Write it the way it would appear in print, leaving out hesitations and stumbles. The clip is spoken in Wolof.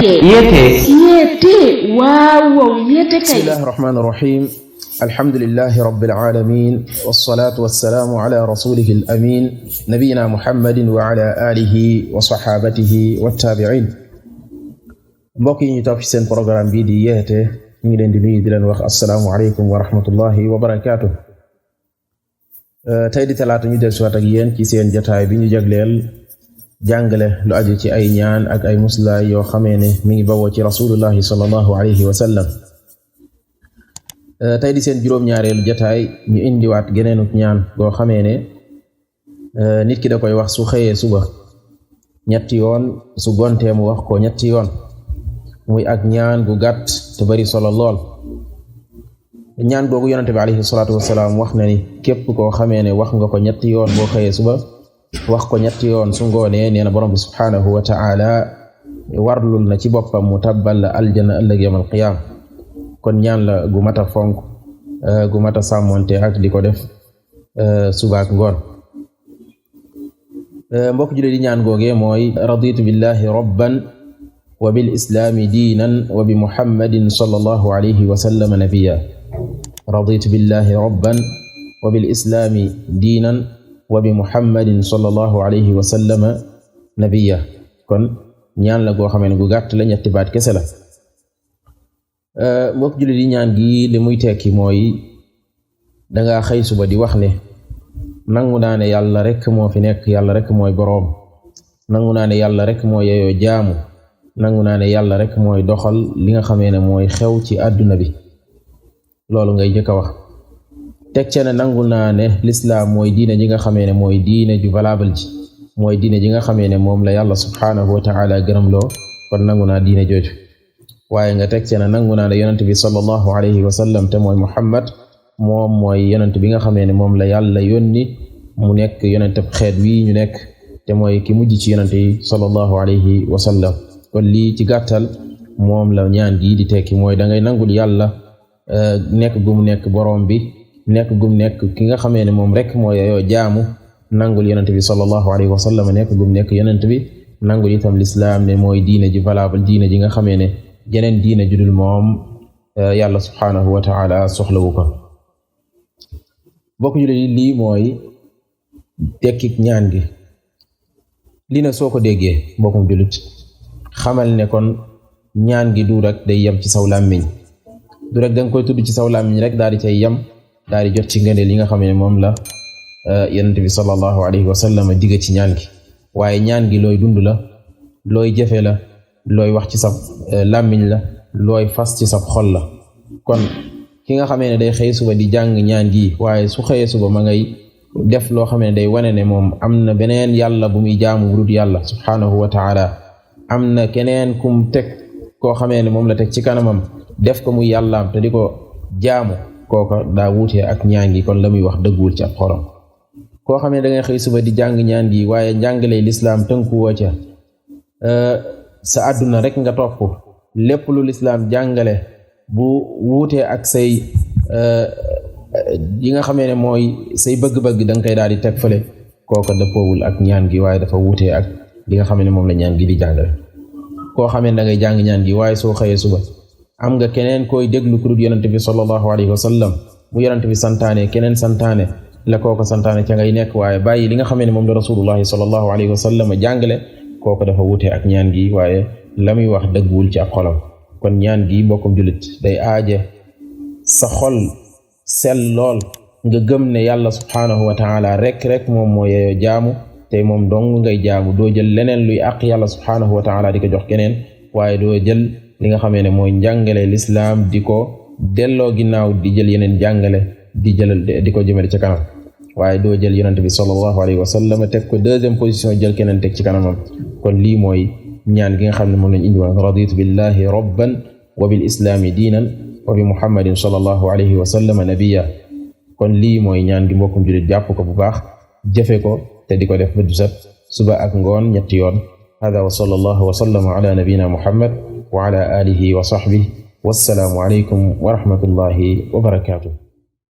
yete bismillahir rahmanir rahim alhamdulillahi rabbil alamin wassalatu wassalamu ala rasulihil amin nabiyyina muhammadin wa ala alihi wa sahhabatihi wattabi'in. mbokk yi ñu topp ci seen programme bi di yeete ñu ngi leen di nuyu di leen wax assalaamu alaykum wa rahmatullahi wa barakaatuh. tey di talaata ñu dellusiwaat ak yéen ci seen jotaay bi ñu jagleel jàngale lu aju ci ay ñaan ak ay muslaay yoo xamee ne mi ngi bawoo ci rasulullahi sallallahu alayhi wa sallam. tey di seen juróom-ñaareelu jotaay ñu indiwaat geneenuk ñaan goo xamee ne nit ki da koy wax su xëyee suba ñetti yoon, su gontee mu wax ko ñetti yoon, muy ak ñaan gu gàtt te bari solo lool. ñaan googu yonente bi alayhi salaatu wasalaam wax na ni képp koo xamee ne wax nga ko ñetti yoon boo xëyee suba, wax ko ñetti yoon su ngoonee, nee na borom bi subhaanahu wa ta'ala warlul na ci boppam mu tabbal la aljana ëllëg yawmal qiyaam. kon ñaan la gu mata fonk, gu mata sàmmonte ak di ko def suba ak ngoon. mbokk jullit di ñaan googee mooy raditu billahi rabban wa bil islaami diinan wa bi muhammadin sallallahu alayhi wa sallam nabiyya. raditu billahi rabban wa bil islaami diinan wa bi muhammadin sallallahu alayhi wa sallam nabiyya. kon ñaan la goo xamee ne gu gàtt la, ñetti baat kese la. mbokk jullit yi ñaan gi li muy tekki mooy danga xëy suba di wax ne nangu naa ne yàlla rek moo fi nekk, yàlla rek mooy boroom, nangu naa ne yàlla rek moo yeyoo jaamu, nangu naa ne yàlla rek mooy doxal li nga xamee ne mooy xew ci àdduna bi. loolu ngay jëkk a wax. teg ca ne nangu naa ne lislaam mooy diine ji nga xamee ne mooy diine ju valable ji, mooy diine ji nga xamee ne moom la yàlla subhaanahu wa ta'ala gërëm loo, kon nangu naa diine jooju. waaye nga teg ci na nangu naa ne yonent bi sallallahu alayhi wa sallam te mooy Muhammad moom mooy yonent bi nga xamee ne moom la yàlla yónni mu nekk yonent xeet wi ñu nekk, te mooy ki mujj ci yonent yi sallallahu alayhi wa sallam. kon lii ci gàttal moom la ñaan gi di tekki, mooy da ngay nangul yàlla nekk gum nekk boroom bi, nekk gum nekk ki nga xamee ne moom rek mooy yoo jaamu, nangul yonent bi sallallahu alayhi wa sallam nekk gum nekk yonent bi, nangul itam lislaam ne mooy diine ji valable, diine ji nga xamee ne jeneen diine judul moom yàlla subhaanahu wa ta'ala soxlawu ko. bokk jullit yi lii mooy tekkik ñaan gi. lii na soo ko déggee bokkum jullit xamal ne kon ñaan gi du rek day yem ci saw làmmiñ, du rek danga koy tudd ci saw làmmiñ rek daal di cay yem, daal di jot ci ngëneel yi nga xam ne moom la yonent bi sallallahu alayhi wa sallam digga ci ñaan gi. waaye ñaan gi looy dund la, looy jëfe la, looy wax ci sab làmmiñ la, looy fas ci sab xol la. kon ki nga xamee ne day xëy suba di jàng ñaan gi, waaye su xëyee suba ma ngay def loo xamee ne day wane ne moom am na beneen yàlla bu muy jaamu bu dul yàlla subhaanahu wa ta'ala, am na keneen kum teg koo xamee ne moom la teg ci kanamam def ko muy yàllaam te di ko jaamu, kooka daa wuutee ak ñaan gi, kon la muy wax dëgguwul ci ab xolam. koo xamee da ngay xëy suba di jàng ñaan gi waaye njàngale lislaam tënkuwoo ca, sa àdduna rek nga topp, lépp lu lislaam jàngale bu wuutee ak say yi nga xamee ne mooy say bëgg-bëgg da nga koy daal di teg fële, kooka dëppoowul ak ñaan gi, waaye dafa wuutee ak li nga xamee ne moom la ñaan gi di jàngale. koo xamee ne da ngay jàng ñaan gi waaye soo xëyee suba am nga keneen koy déglu ku dul yonent bi sallallahu alayhi wa sallam, mu yonent bi santaane keneen santaane la kooka santaane ca ngay nekk, waaye bàyyi li nga xamee ne moom la rasulullahi sallallahu alayhi wa sallam jàngale, kooku dafa wutee ak ñaan gi, waaye la muy wax dëgguwul ci ab xolam. kon ñaan gi mbokkum jullit day aaje sa xol sell lool, nga gëm ne yàlla subhaanahu wa ta'ala rek moom moo yeyoo jaamu, te moom dong ngay jaamu, doo jël leneen luy àq yàlla subhaanahu wa ta'ala di ko jox keneen, waaye doo jël li nga xamee ne mooy njàngale lislaam di ko delloo ginnaaw, di jël yeneen jàngale di ko jëmale ci kanam, waaye doo jël yonent bi sallallahu alayhi wa sallam teg ko deuxième position, jël keneen teg ci kanamam. kon lii mooy ñaan gi nga xam ne moom lañ indi woon, raditu billahi rabban wa bil islaami diinan wa bi muhammadin sallallahu alayhi wa sallam nabiyya. kon lii mooy ñaan gi mbokkum jullit jàpp ko bu baax, jëfe ko te di ko def ba du set suba ak ngoon ñetti yoon. hada wa sallallahu wa sallama ala nabina muhammad wa ala alihi wa sahbihi, wassalaamu alaykum wa rahmatullahi wa barakatuh.